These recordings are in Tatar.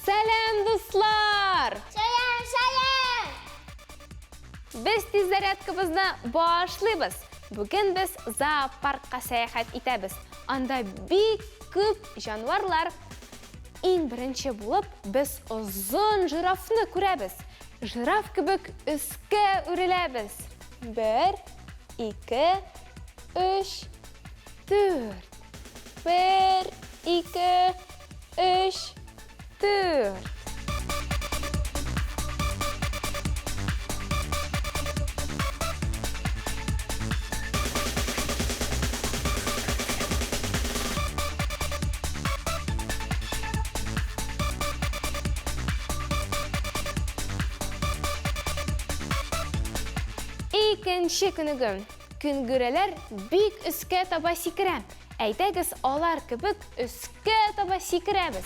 Сәлам, дуслар! Сәлам, сәлам! Без тиз зарядкабызны башлыйбыз. Бүген без зоопаркка сәяхәт итәбез. Анда бик күп җанварлар. Иң беренче булып без озын жирафны күрәбез. Жираф кебек өскә үреләбез. Бер, ике, өч, дүрт. Бер, ике, өч, дүрт. Икенче күнегү. Көнгерәләр бик өскә таба сикерә. Әйдәгез, алар кебек өскә таба сикерәбез.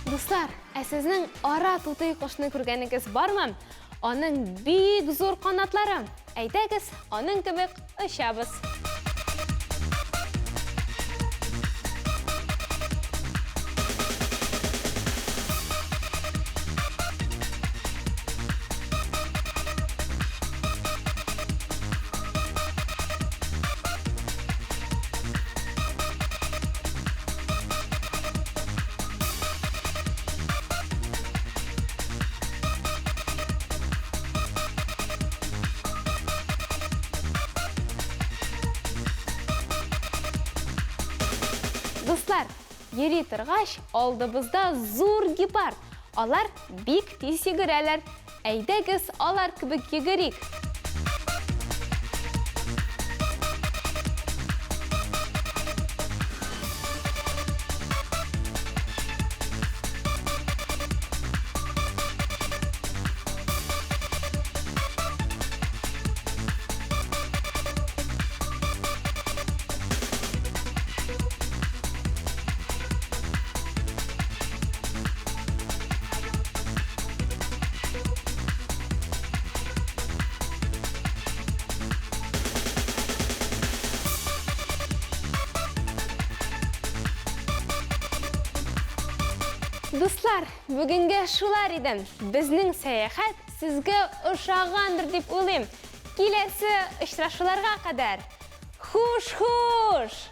Дуслар, ә сезнең ара тутый кошны күргәнегез бармы? Аның бик зур канатлары. Әйдәгез, аның кебек очабыз. Дуслар, йөри торгач, алдыбызда зур гепард. Алар бик тиз йөгерәләр. Әйдәгез, алар кебек йөгерик. Дуслар, бүгенгә шулар иде. Безнең сәяхәт сезгә ошагандыр дип уйлыйм. Киләсе очрашуларга кадәр. Хуш-хуш!